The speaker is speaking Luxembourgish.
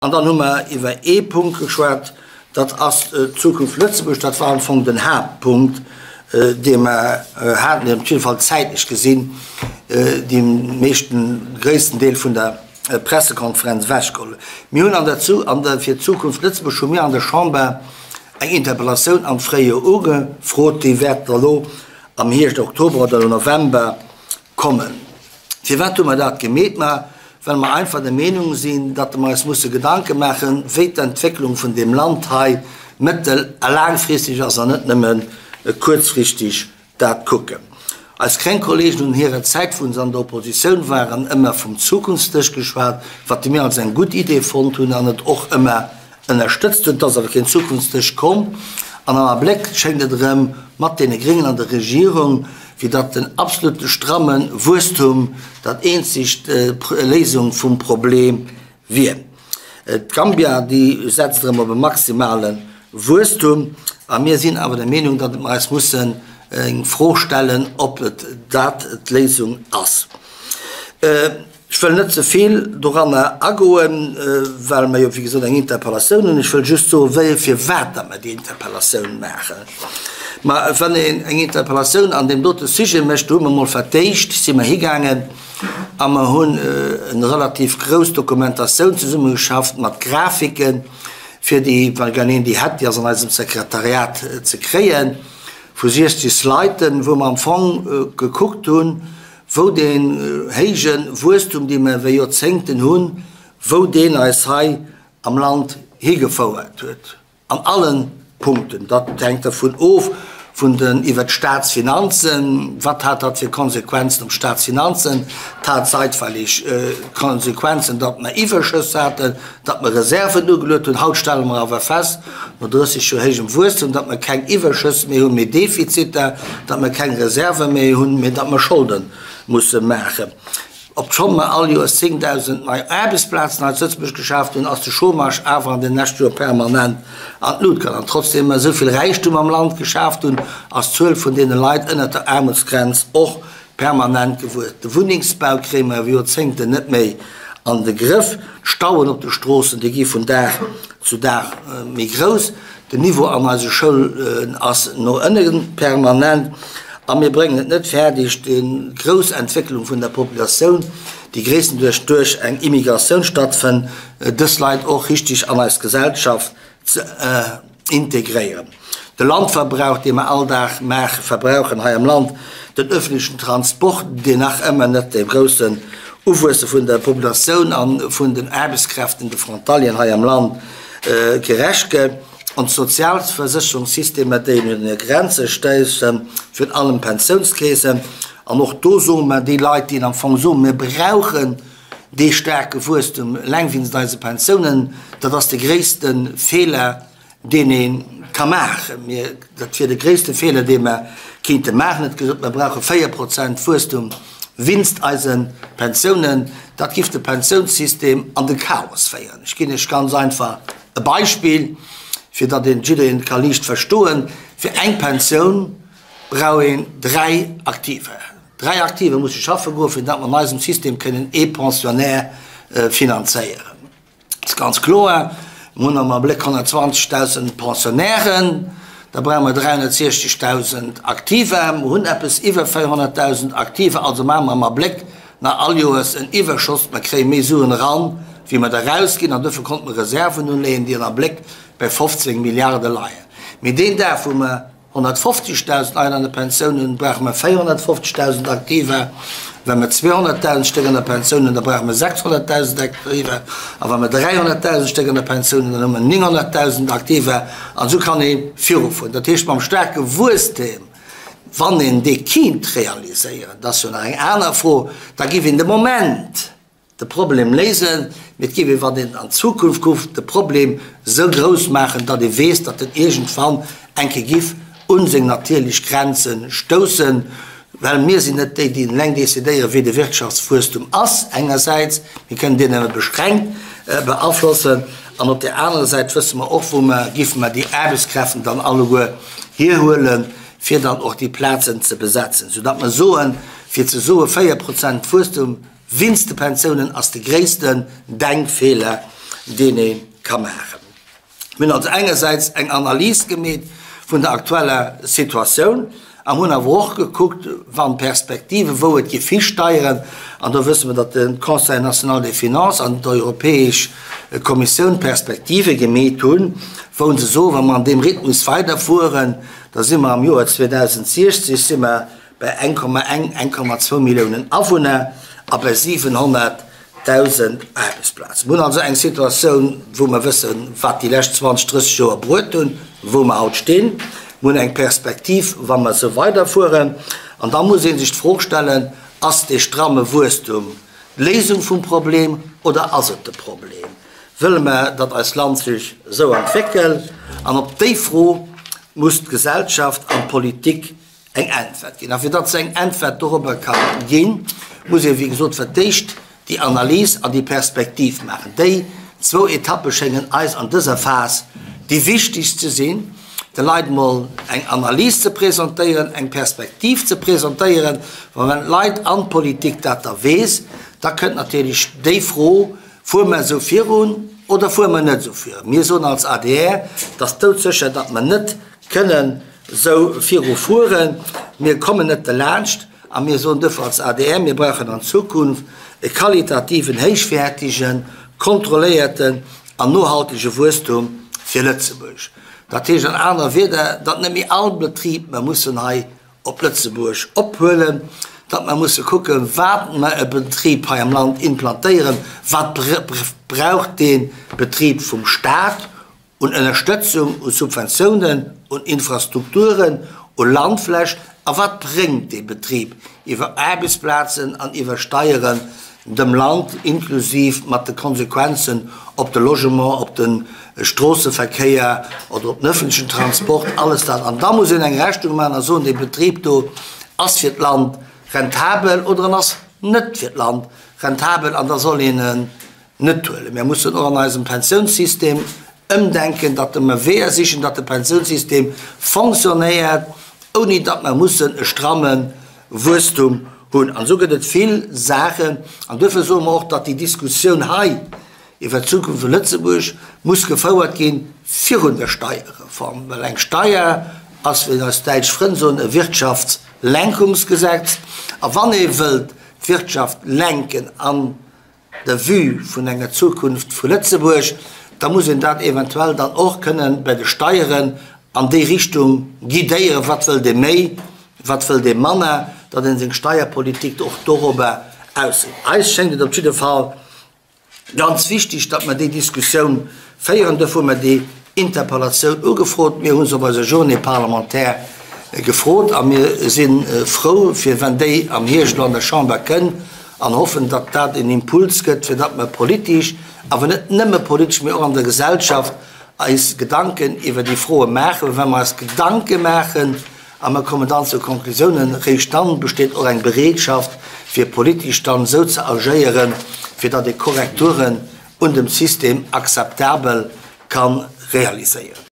An dann hu mer iwwer ee Punkt geschwat, dat ass d'Zukunft Lëtzebuerg. Dat war am Fong den Haaptpunkt, dee mer haten, deen op jidde Fall zäitlech gesinn dee meeschten, gréissten Deel vun der Pressekonferenz ewechgeholl huet. Mir hunn an der, an der, fir d'Zukunft Lëtzebuerg hu mir an der Chamber eng Interpellatioun am Fréijoer ugefrot, déi wäert da lo am Hierscht, Oktober oder November kommen. Firwat hu mer dat gemeet? Ma well mer einfach der Meenung sinn, datt mer eis musse Gedanke maachen, wéi d'Entwécklung vun deem Land hei mëttel a laangfristeg ass an net nëmme kuerzfristeg dat kucken. Eis gréng Kollegen hunn hirer Zäit, wou se an der Oppositioun waren, ëmmer vum Zukunftsdësch geschwat, wat mir als eng gutt Idee fonnt hunn an et och ëmmer ënnerstëtzt hunn. Et ass awer keen Zukunftsdësch komm an am Abléck schéngt et erëm mat deene Gréngen an der Regierung, wéi datt den absolute stramme Wuesstum dat eenzegt Léisung vum Problem wier. D'Gambia, déi setzt erëm op e maximale Wuesstum a mir sinn awer der Meenung, datt mer eis mussen eng Fro stellen, ob et dat d'Léisung ass. Ech wëll net ze vill doranner agoen, well mer jo, wéi gesot, eng Interpellatioun hunn. Ech wëll just soen, wéi, firwat datt mer déi Interpellatioun maachen. Ma wann een eng Interpellatioun an deem dote Sujet mécht, do hu mer emol fir d'éischt, si mer higaangen a mer hunn eng relativ grouss Dokumentatioun zesummegeschafft mat Grafiken, fir déi, well gern een déi hätt, déi ass an eisem Sekretariat ze kréien, vu 60 Sliden, wou mer am Fong gekuckt hunn, wou deen héije Wuesstum, dee mer iwwer Joerzéngten hunn, wou deen eis hei am Land higefouert huet, an allen Punkten. Dat hänkt dervun of, vun den, iwwert d'Staatsfinanzen, wat hat dat fir Konsequenzen op d'Staatsfinanzen? Et hat zeitweilig Konsequenzen, datt mer Iwwerschëss haten, datt mer Reserven ugeluet hunn. Haut stelle mer awer fest, no 30 Joer héijem Wuesstum, datt mer keng Iwwerschëss méi hunn, mee Defiziter, datt mer keng Reserve méi hunn, mee datt mer Scholde musse maachen. Obschonn mer all Joers 10.000 nei Aarbechtsplazen hei zu Lëtzebuerg geschaaft hunn, ass de Chômage awer an den leschte Joer permanent an d'Lut gaangen. An trotzdeem mer esou vill Räichtum am Land geschaaft hunn, ass d'Zuel vun deene Leit ënnert der Aarmutsgrenz och Permanent gewuess. De Wunnengsbau kréie mer iwwer Joerzéngten net méi an de Grëff. D'Stauen op de Stroossen, déi gi vun Dag zu Dag méi grouss. Den Niveau an eise Schoulen ass no ënne permanent. A mir bréngen et net fäerdeg, déi grouss Entwécklung vun der Populatioun, déi gréisstenduerch duerch eng Immigratioun stattfënn, dës Leit och richtig an eis Gesellschaft ze integréieren. De Landverbrauch, dee mer all Dag maachen, verbrauchen hei am Land, den öffentlichen Transport, deen nach ëmmer net dem groussen Uwuesse vun der Populatioun a vun den Aarbechtskräften, de Frontalieren hei am Land gerecht gëtt, an d'Sozialversécherungssystemer, déi un hir Grenze stéissen, virun allem d'Pensiounskeesen. An och do soe mer, déi Leit, déi am Fong soen, mir brauchen Dee staarke Wuesstum eleng wéinst eise Pensiounen, dat ass de gréisste Feeler, deen ee ka maachen. Mir, dat wier de gréisste Feeler, dee mer kéinte maachen. Et gesot, mer brauche 4 Prozent Wuesstum wéinst eise Pensiounen. Dat giff de Pensiounssystem an de Chaos féieren. Ech ginn Iech ganz einfach e Beispill, fir datt een jiddereen et ka liicht verstoen, Fir eng Pensioun brauch een 3 Aktiver. 3 Aktiver musse schaffe goen, fir datt mer an eisem System kënnen ee Pensionnaire finanzéieren. Dat ass ganz kloer. Mir hunn am Abléck 120.000 Pensionnairen, da brauche mer 360.000 Aktiver. Mer hunn eppes iwwer 400.000 Aktiver, also maache mer am Abléck nach all Joers en Iwwerschoss. Mer kréie méi Suen eran, wéi mer der erausginn, an dofir konnte mer Reserven uleeën, déi am Abléck bei 15 Milliarde leien. Mee deen Dag, wou mer 150.000 Leit an der Pensioun hunn, brauche mer 450.000 Aktiver. Wa mer 200.000 Stéck an der Pensioun hunn, da brauche mer 600.000 Aktiver. A wa mer 300.000 Stéck an der Pensioun hunn, dann hu mer 900.000 Aktiver. An esou kann ee virufueren. Dat heescht, mam staarke Wuesstem, wann een dee kéint realiséieren, dat ass jo nach eng aner Fro, da giff een de Moment, de Problem léisen, mee et géif ee, wann een an d'Zukunft kuckt, de Problem esou grouss maachen, datt ee weess, datt en iergendwann eng Kéier giff un seng natierlech Grenze stoussen, well mir sinn net déi, déi eleng decidéieren, wéi de Wirtschaftswuesstum ass engersäits, mir kënnen deen nëmme beschränkt beaflossen, an op där anerer Säit wësse mer och, wou mer giffe mer déi Aarbechtskräften dann alleguer hierhuelen, fir dann och déi Plazen ze besetzen, soudatt mer soen, fir ze soe 4 Prozent Wuesstum, Winst de Pensiounen ass de gréissten Denkfeeler. deen ee ka maachen. Mir hunn also engersäits eng Analys gemeet vun der aktueller Situatioun a hunn awer och gekuckt, wann Perspektiven, wou et géif histeieren, an do wësse mer, datt de Conseil national des finances an d'Europäesch Kommissioun Perspektive gemeet hunn, wou se soen, wa mer an deem Rhythmus weiderfueren, da si mer am Joer 2060 si mer bei 1,1, 1,2 Milliounen Awunner a bei 700.000 Aarbechtsplazen. Mir hunn also eng Situatioun, wou mer wëssen, wat déi lescht 20, 30 Joer bruet hunn, wou mer haut stinn. Mir hunn eng Perspektiv, wa mer esou weiderfueren. An da muss ee sech d'Fro stellen, Ass dee stramme Wuesstum d'Léisung vum Problem oder ass et de Problem? Wëlle mer, datt eist Land sech esou entwéckelt? An op déi Fro muss d'Gesellschaft an d'Politik eng Äntwert ginn. A fir datt se eng Äntwert dorobber ka ginn, muss ee wéi gesot fir d'éischt déi Analys an déi Perspektiv maachen. Déi zwou Etappe schéngen eis an dëser Phas déi wichtegst ze sinn, de Leit emol eng Analys ze presentéieren, eng Perspektiv ze presentéieren. Well wann d'Leit an d'Politik dat da weess, da kënnt natierlech déi Fro, Fuere mer esou virun oder fuere mer net esou virun? Mir soen als adr, et ass doudsécher, datt mer net kënnen esou viru fueren. Mir kommen net delaanscht a mir soen duerfir als adr, mir brauchen an Zukunft e qualitativen, héichwäertigen, kontrolléierten an nohaltege Wuesstum fir Lëtzebuerg. Dat heescht an anere Wieder, datt net méi all Betrib mer mussen hei op Lëtzebuerg ophuelen, datt mer musse kucken, wat mer e Betrib hei am Land implantéieren, wat brauch dee Betrib vum Stat un Ënnerstëtzung, u Subventiounen, un Infrastrukturen, u Landfläch a wat bréngt dee Betrib iwwer Aarbechtsplazen an iwwer Steieren dem Land, inklusiv mat de Konsequenzen op de Logement, op de Stroosseverkéier oder op den öffentlichen Transport, alles dat. An da muss een eng Rechnung maachen a soen, dee Betrib do ass fir d'Land rentabel oder en ass net fir d'Land rentabel an da soll een en net huelen. Mir mussen och an eisem Pensiounssystem ëmdenken, datt mer Weeër sichen, datt de Pensiounssystem fonctionnéiert, ouni datt mer mussen e stramme Wuesstum hunn. An esou gëtt et vill Saachen. An duerfir soe mer och, datt déi Diskussioun hei iwwert d'Zukunft vu Lëtzebuerg muss gefouert gi virun der Steierreform, well eng Steier ass, wéi eis däitsch Frënn soen, e Wirtschaftslenkungsgesetz. A wann ee wëllt d'Wirtschaft lenken an der Vue vun enger Zukunft vu Lëtzebuerg, da muss een dat eventuell dann och kënnen bei de Steieren an déi Richtung guidéieren, wat wëllt ee méi, wat wëllt ee manner, datt ee seng Steierpolitik och dorobber ausriicht. Eis schéngt et op jidde Fall ganz wichtig, datt mer déi Diskussioun féieren. Duerfir hu mer déi Interpellatioun ugefrot. Mir hu se op eiser Journée parlementaire gefrot a mir si frou, fir wann déi am Hierscht elo an der Chamber kënn an hoffen, datt dat en Impuls gëtt, fir datt mer politesch, awer net nëmme politesch, mee och an der Gesellschaft eis Gedanken iwwer déi Froe maachen. Well wa mer eis Gedanke maachen a mer kommen dann zu Konklusiounen, réischt dann besteet och eng Bereetschaft, fir politesch dann esou ze agéieren, fir datt ee Korrekturen un dem System akzeptabel ka realiséieren.